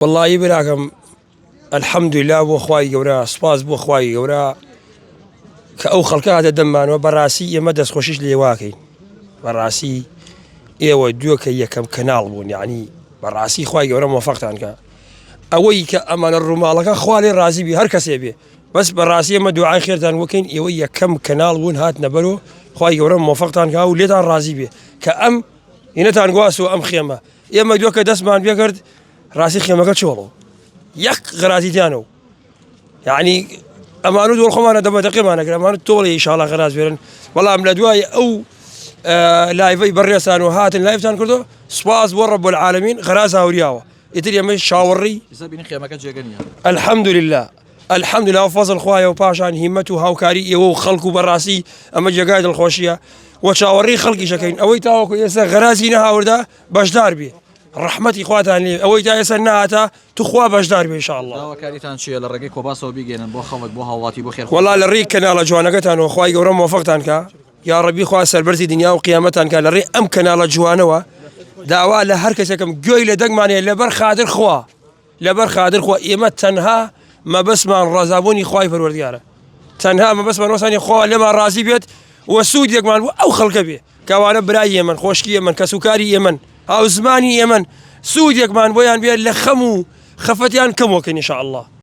وەڵایی براکەم الحمدللە بۆ خوای گەورە سوپاس بۆ خوای گەورە کە ئەو خەڵکە هاتە دەممانەوە بەڕاستی ئێمە دەستخۆشیش لێواکەین بەڕاستی ئێوە دوێکە یەکەم کەناڵ بوون یعنی بەڕاستی خوای گەورە مۆفەقتان کە ئەوەی کە ئەمانە ڕووماڵەکە خوا لێ ڕازی بی هەر کەسێ بێ بەس بەڕاستی ئێمە دوعای خێرتان وەکەین ئێوە یەکەم کەناڵ بوون هات نەبەرۆ خوای گەورە مۆفەقتان کا و لێتان ڕازی بێ کە ئەم هینەتان گواست و ئەم خێمە ئێمە دوێکە دەستمان پێکرد ڕاستی خێمەکە چۆڵۆ یەک غەرازی تیانە و یعنی ئەمان و دۆڵ خۆمانە دەمە دەقێمانەکرد ئەمان تۆڵی ئیشاڵا غەراز بێرن بەڵام لە دوای ئەو لایڤەی بەڕێسان و هاتن لایفتان کردو سپاس بۆ ڕب العالمین غەراز هاوریاوە ئیتر ئێمە چاوەڕی خێمەکە جێگە نیە الحمدلله الحمدلله فەزڵ خوایە و پاشان هیمەت و هاوکاری ئێوە و خەڵک و بەڕاستی ئەمە جێگای دڵخۆشیە و چاوەڕێی خەڵکیشەکەین ئەوەی تاوەکو ئێستا غەرازی نەهاوردا بەشدار بێ ڕەحمەتی خواتان لێ ئەوەی تا ئێستا نەهاتە توخوا بەشدار بێ ان شاء الله. داواکاریتان چیە لە ڕێگەی کۆباسەوە بیگەینن بۆ خەڵک بۆ هاوڵاتی بۆ خێرخوازان؟ وەڵا لە ڕێی کەناڵە جوانەکەتانەوە خوای گەورە مۆفەقتان کا یاڕەبی خوا سەربەرزی دنیا و قیامەتان کا لە ڕێی ئەم کەناڵە جوانەوە داوا لە هەر کەسێکم گوێی لە دەنگمان هەیە لەبەر خاتر خوا لەبەر خاتر خوا ئێمە تەنها مەبەستمان ڕەزابوونی خوای پەروەردگارە تەنها مەبەستمان وەسانی خوا لێمان ڕازی بێت و سوودێکمان بۆ ئەو خەڵکە بێ کەوانە برای ئێمەن خۆشکی ئێمەن کەسوکاری ئێمەن هاوزمانی ئێمەن سوودێکمان بۆیان بێت لە خەم و خەفەتیان کەمۆکەین ان شاء الله.